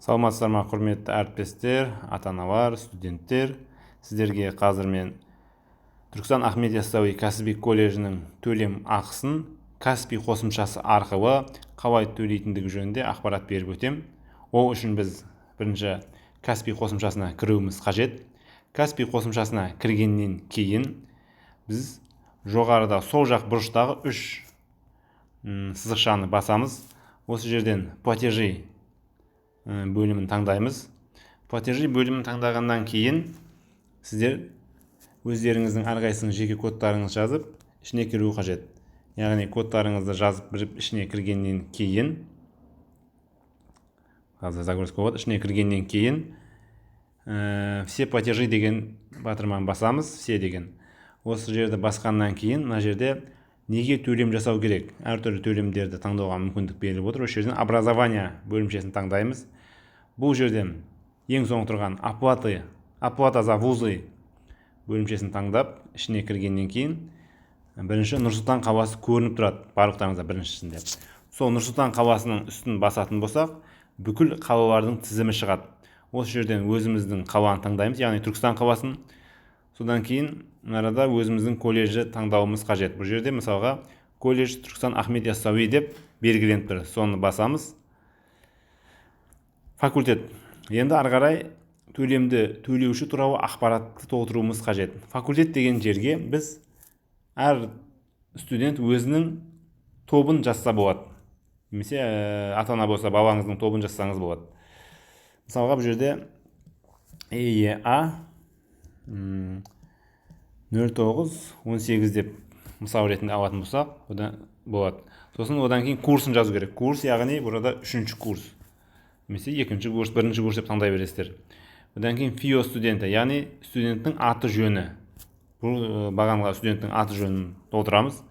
Саламатсыздар ма, құрметті әріптестер, ата аналар, студенттер! Сіздерге қазір мен Түркістан Ахмет Яссауи кәсіби колледжінің төлем ақысын Каспи қосымшасы арқылы қалай төлейтіндігі жөнінде ақпарат беріп өтем. Ол үшін біз бірінші Каспи қосымшасына кіруіміз қажет. Каспи қосымшасына кіргеннен кейін біз жоғарыда сол жақ бұрыштағы үш сызықшаны басамыз. Осы жерден «Платежи» бөлімін таңдаймыз. «Платежи» бөлімін таңдағаннан кейін сіздер өздеріңіздің әрқайсысының жеке кодтарыңызды жазып, ішіне кіру қажет. Яғни кодтарыңызды жазып біліп, ішіне кіргеннен кейін, қазір загрузка болады, ішіне кіргеннен кейін «Все платежи» деген батырманы басамыз. «Все» деген осы жерді басқаннан кейін мына жерде неге төлем жасау керек, әртүрлі төлемдерді таңдауға мүмкіндік беріліп отыр. Осы жерден «Образование» бөлімшесін таңдаймыз. Бұл жерден ең соңғы тұрған «Оплата за вузы» бөлімшесін таңдап, ішіне кіргеннен кейін бірінші Нұр Сұлтан қаласы көрініп тұрады барлықтарыңызда. Біріншісінде сол Нұр Сұлтан қаласының үстін басатын болсақ, бүкіл қалалардың тізімі шығады. Осы жерден өзіміздің қаланы таңдаймыз, яғни Түркістан қаласын. Содан кейін мынарада өзіміздің колледжді таңдауымыз қажет. Бұл жерде, мысалға, колледж Түркістан Ахмет Яссауи деп белгіленіп тұр, соны басамыз. Факультет. Енді ары қарай төлемді төлеуші туралы ақпаратты толтыруымыз қажет. «Факультет» деген жерге біз әр студент өзінің тобын жазса болады немесе ата ана болса, балаңыздың тобын жазсаңыз болады. Мысалға, бұл жерде ЕА 0918 деп мысал ретінде алатын болсақ, одан болады. Сосын одан кейін курсын жазу керек. Курс, яғни burada үшінші курс немесе екінші курс, бірінші курс деп таңдай бересіздер. Одан кейін ФИО студента, яғни студенттің аты жөні. Бұл бағанға студенттің аты жөнін толтырамыз.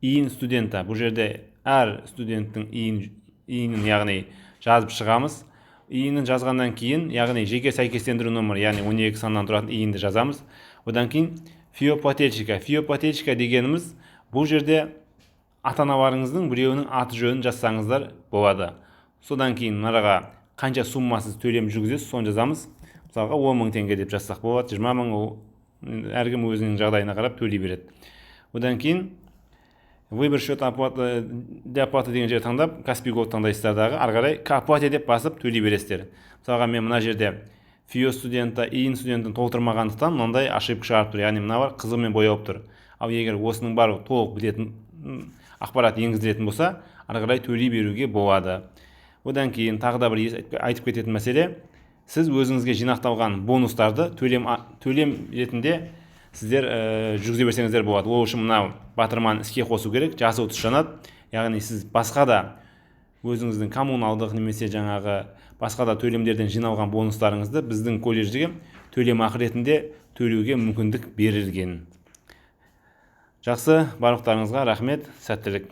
ИИН студента, бұл жерде әр студенттің ИИНін, яғни жазып шығамыз. ИИНін жазғаннан кейін, яғни жеке сәйкестендіру нөмірі, яғни 12 саннан тұратын ИИНді жазамыз. Одан кейін ФИО плательщика. ФИО плательщика дегеніміз бұл жерде ата аналарыңыздың біреуінің аты жөнін жазсаңыздар болады. Содан кейін мынаға қанша суммасыз төлем жүргізесіз, соны жазамыз. Мысалға, 10 000 теңге деп жазсақ болады, 20 000, ол әркім өзінің жағдайына қарап төлей береді. Одан кейін «Выбор счет оплаты для оплаты» деген жерді таңдап, Каспи Голд таңдайсыздар дағы, ары қарай «К оплате» деп басып, төлей бересіздер. Мысалға, мен мына жерде ФИО студента, ИИН студентін толтырмағандықтан, мынандай ошибка шығарып тұр, яғни мыналар қызылмен боялып тұр. Ал егер осының барлығы толық бітетін, ақпарат енгізілетін болса, ары қарай төлей беруге болады. Одан кейін тағы да бір айтып кететін мәселе: сіз өзіңізге жинақталған бонустарды төлем ретінде сіздер жүргізе берсеңіздер болады. Ол үшін мынау батырманы іске қосу керек, жасыл түс жанады. Яғни сіз басқа да өзіңіздің коммуналдық немесе жаңағы басқа да төлемдерден жиналған бонустарыңызды біздің колледжге төлемақы ретінде төлеуге мүмкіндік берілген. Жақсы, барлықтарыңызға рахмет, сәттілік!